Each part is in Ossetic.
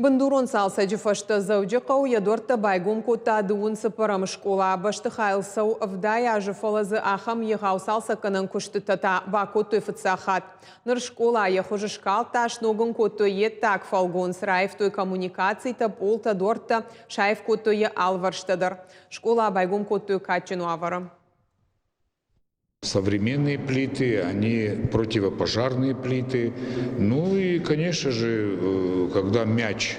Бындурон цалцӕджы фӕстӕ Дзӕуджыхъӕуы йӕ дуӕрттӕ байгом кодта дыууын цыппӕрӕм скъола. Бӕстыхайыл цӕуы 70 азы, фӕлӕ дзы ахӕм егъау цалцӕггӕнӕн куыстытӕ та бакодтой фыццаг хатт. Ныр скъола йӕ хуыз скалдта, сног ын кодтой йе ддаг фӕлгонц, раивтой коммуникацитӕ, пъолтӕ, дуӕрттӕ, саив кодтой йӕ алывӕрстӕ дӕр. Скъола байгом кодтой кадджын уавӕры. Современные плиты, они противопожарные плиты. Ну и, конечно же, когда мяч,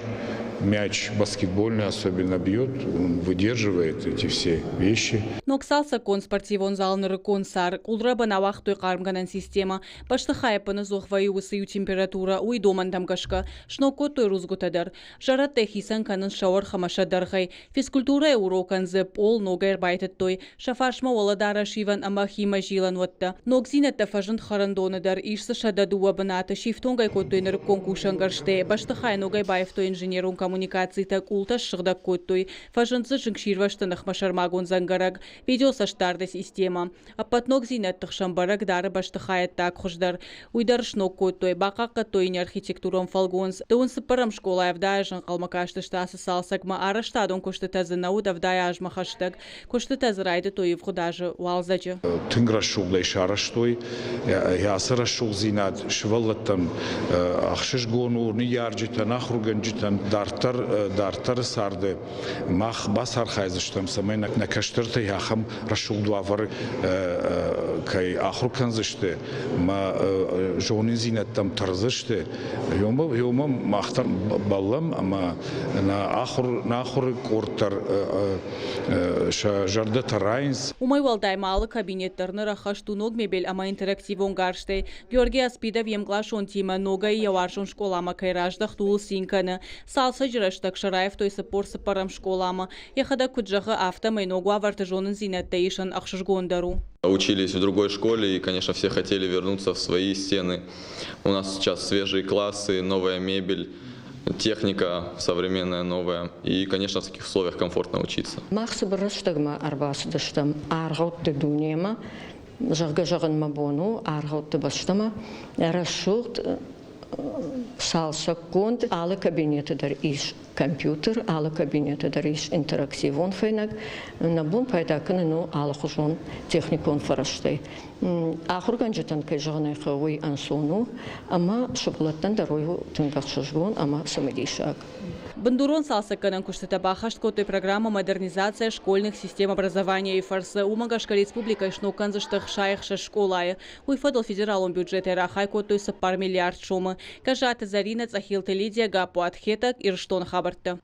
мяч баскетбольный особенно бьет, он выдерживает эти все вещи. Ног цалцӕггонд спортивон залы нырыккон цар, къулрӕбын ауагътой хъармгӕнӕн системӕ. Бӕстыхайы ӕппынӕдзух вӕййы уыцы иу температурӕ, уый домӕнтӕм гӕсгӕ. Сног кодтой рудзгуытӕ дӕр. Зӕрӕдтӕй хицӕн кӕнынц сӕ уӕрх ӕмӕ сӕ дӕргъӕй. Физкультурӕйы урокӕн дзы пъол ногӕй ӕрбайтыдтой. Сӕ фарсмӕ уӕлӕдарӕс ивӕн ӕмӕ химӕ зилӕн уӕттӕ. Ногдзинӕдтӕ фӕзынд хӕрӕндоны дӕр. Ис дзы 102 бынаты. Сифтонг ӕй кодтой нырыккон кусӕнгӕрзтӕй. Бӕстыхайы ногӕй баивтой инженерон коммуникацитӕ, къултӕ ссыгъдӕг кодтой. Фӕзынд дзы зынгсирвӕзты ныхмӕ сӕрмагонд дзӕнгӕрӕг, видеоцӕстдарды системӕ. Ӕппӕт ногдзинӕдты хсӕн бӕрӕг дары бӕстыхайы ӕддаг хуыз дӕр. Уый дӕр сног кодтой, бахъахъхъӕдтой йын архитектурон фӕлгонц. Дыууын цыппӕрӕм скъолайы 70 азы ӕнхъӕлмӕ кастысты ацы цалцӕгмӕ. Арӕзтадон куыстытӕ дзы нӕ уыд 70 азмӕ хӕстӕг. Куыстытӕ дзы райдыдтой ивгъуыд азы уалдзӕджы. Тынг рӕсугъдӕй сарӕзтой. Ацы рӕсугъддзинад сывӕллӕттӕн ӕхсызгон у, ныййарджытӕн, ахуыргӕнджытӕн. Дарддӕр дарддӕры царды мах бацархайдзыстӕм, цӕмӕй нӕ кӕстӕртӕй ахӕм рӕсугъд уавӕры кӕй ахуыр кӕндзысты, мӕ зонындзинӕдтӕм тырдзысты. Ёмӕ мах дӕр бӕллӕм ӕмӕ нӕ ахуыр нӕ ахуыры къорд дӕр сӕ зӕрдӕтӕ райынц. Уымӕй уӕлдай ма алы кабинет дӕр ныр ӕххӕст у ног мебель ӕмӕ интерактивон гӕрзтӕй. Георгий Аспидов йе мкъласонтимӕ ногӕй йӕ уарзон скъоламӕ кӕй раздӕхт, ууыл цин кӕны. Цалцӕджы рӕстӕг сӕ раивтой 44-ӕм скъоламӕ. Йӕхӕдӕг куыд зӕгъы, афтӕмӕй ног уавӕрты зонындзинӕдтӕ исын ӕхсызгондӕр у. Учились в другой школе и, конечно, все хотели вернуться в свои стены. У нас сейчас свежие классы, новая мебель, техника современная, новая. И, конечно, в таких условиях комфортно учиться. Мах цыбыр рӕстӕгмӕ ӕрбацыдыстӕм аргъӕутты дунемӕ, зӕгъгӕ зӕгъын мӕ бон у, аргъӕутты бӕстӕмӕ. Рӕсугъд цалцӕггонд алы кабинеты дӕр ис компьютер, алы кабинеты дӕр ис интерактивон фӕйнӕг. Нӕ бон пайда кӕнын у алыхуызон техникон фӕрӕзтӕй. Ахуыргӕнджытӕн, кӕй зӕгъын ӕй хъӕуы, уый ӕнцон у, ӕмӕ сывӕллӕттӕн дӕр уый у тынг ӕхсызгон ӕмӕ цымыдисаг. Бындурон цалцӕггӕнӕн куыстытӕ баххӕст кодтой программӕ «Модернизация школьных систем образования»-йы фӕрцы. Уымӕ гӕсгӕ республикӕйы сног кӕндзысты 66 скъолайы. Уый фӕдыл федералон бюджетӕй рахай кодтой 4 миллиард сомы. Гӕззаты Зӕринӕ, Цъӕхилты Лидия, Гаппуат Хетӕг, Ирыстоны хабӕрттӕ.